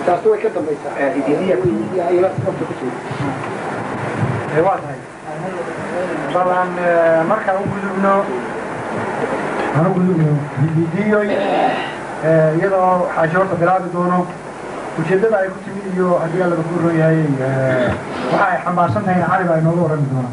Taasi way ka dambaysaa. Ku jira waa tahay. Bal aan markaa u gudubno, aan u gudubno hidiyoy, iyadoo xaaji horta bilaabi doono ujeeddada ay ku timid iyo haddii Allaba ku ron yahay waxa ay xambaarsan tahayna Cali baa inooga warrami doona.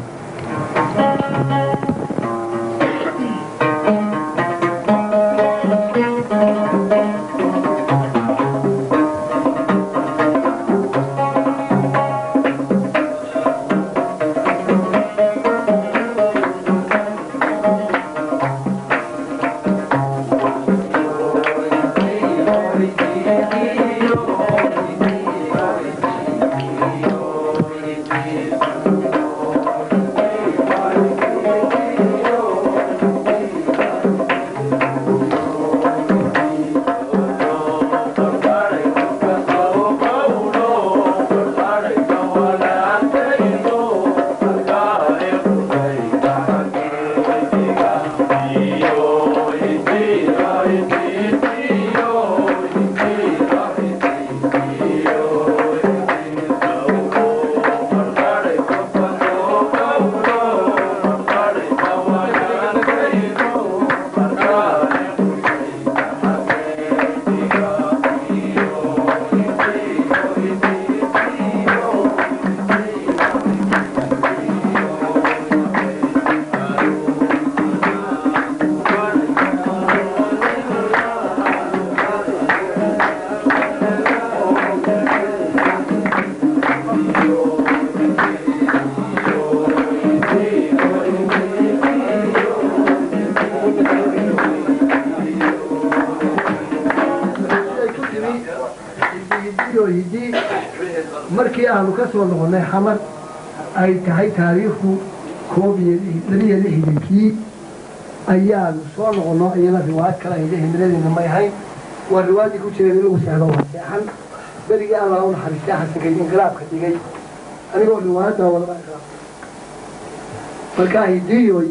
Hidii markii aanu ka soo noqonnay Xamar, ay tahay taariikhdu 61-kii ayaanu soo noqonno. Iyana riwaayad kale ayda himiladeena may ahayn, waa riwaayadii ku jireen in lagu seexdo waa seexan. Berigii Allah u naxariistay Xasanka inqilaabka dhigay, anigoo riwaayadda wadaba inqilaab. Markaa Hidiyoy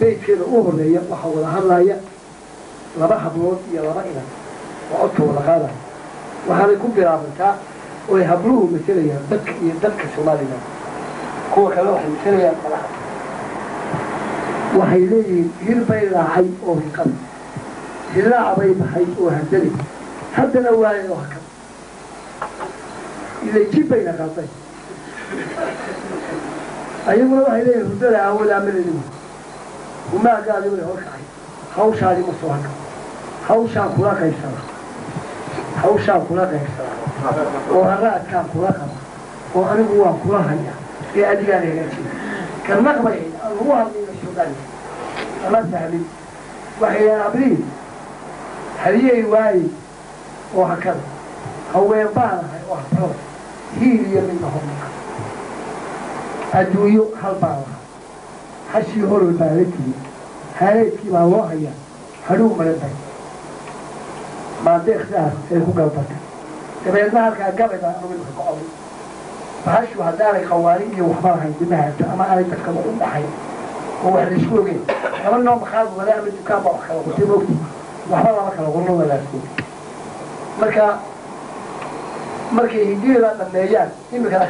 beydkeeda u horeeya waxaa wada hadlaya laba hablood iyo laba inan oo codka wada qaadaya. Waxaanay ku bilaabantaa oy habluhu masalayaan dadka iyo dadka Somalilan, kuwa kale waxay masalayaan madaxda. Waxay leeyihiin: hir bay raacay oo hiqada, hilaac bay baxay oo handalay, haddana waayay oo hakad, ilay jib bayna qaaday. Ayaguna waxay leeyihin: hurdada aawadaa maleligu, humaagaadi way horkacay, hawshaadi ma soo haka, hawshaan kula qaybsada, hawshaan kula qaybsada oo haraadkaan kula qaba oo anigu waan kula haya ee adigaan hagaajina karnaq bay ahayd lagu hadlayna suuqani lama fahmin. Waxay yidhahaan abriil haliyey waayey oo hakada, haween baan ahay oo habrada, hiil iyo midna hormaka, adduunyo hal baan lahaa, hashii holol baa la timi, haleedkii baa loo hayaa, hadhuu maran bay maandeeqdaas ay ku galbatay. Dabeedna halkaa gabay baa anugu imaka ka coday. Bahashu haddaanay qawaani iyo waxba lahayn dimahaata ama aanay dadkaba u dhaxayn oo wax laysku ogeyn, laba noo makhaad wada ama dukaan baa wax kala qotay, moogti waxba lama kala qorno wadaagto. Marka markay hidiyada dhameeyaan imikana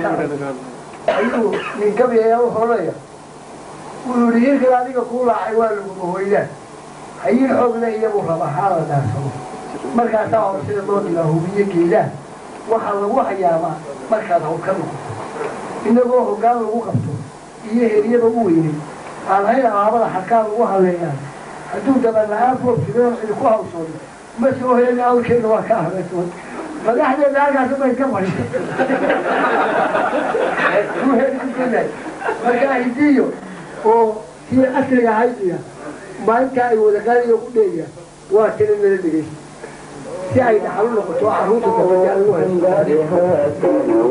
ayuu nin gabayaya wuxuu odhanaya, wuxuu yihi: hirkan adiga kuu laacay waa lagu hoydaan, hayin xoog le iyabuu rabaa hala dhaarsado. Markaasaa hor sida loo dhigaa hubiye geedaha waxaa lagu hayaabaa markaad hawl ka noqoto, inagoo hoggaan lagu qabto iyo heliyada u weynay aan hayn alaabada xarkaa lagu halleeyaan, hadduu daban la-aan roob jiroon cidi ku hawsoodo ma soo helin awrkeena waa ka ahaysoon madaxdeena halkaas bay ka fadhiisa. Markaa Hidiyo oo kii asliga ahayd maalintaa ay wada qaaliyo ku dheeya waa tira nala dhegeysta si ay dhaxal u noqoto carruurta dambe ugu hayso.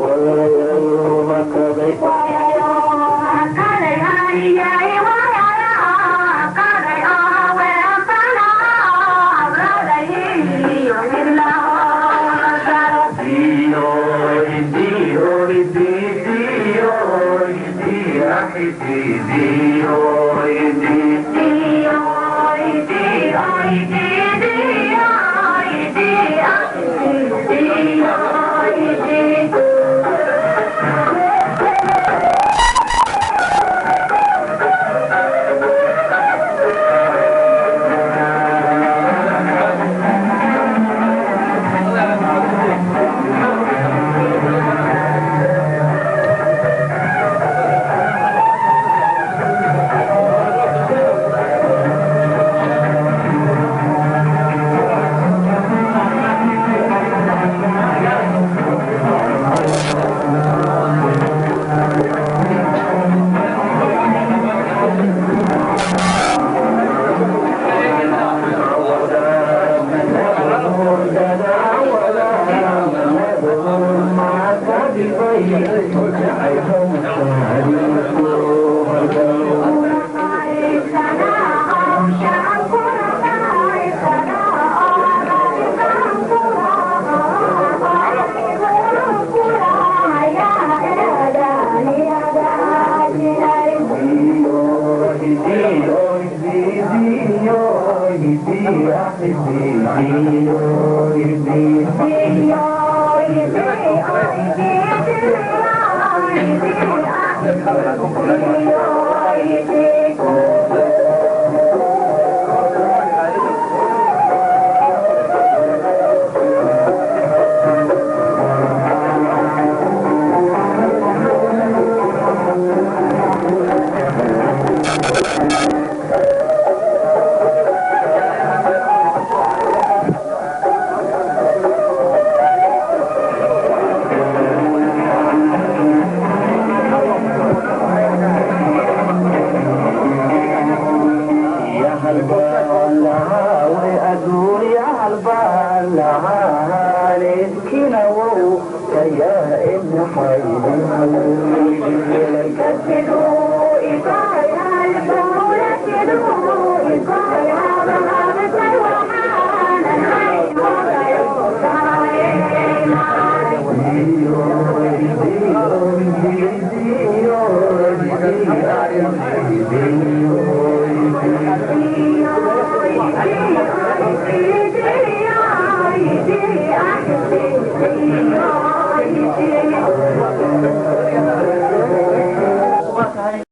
Thank you.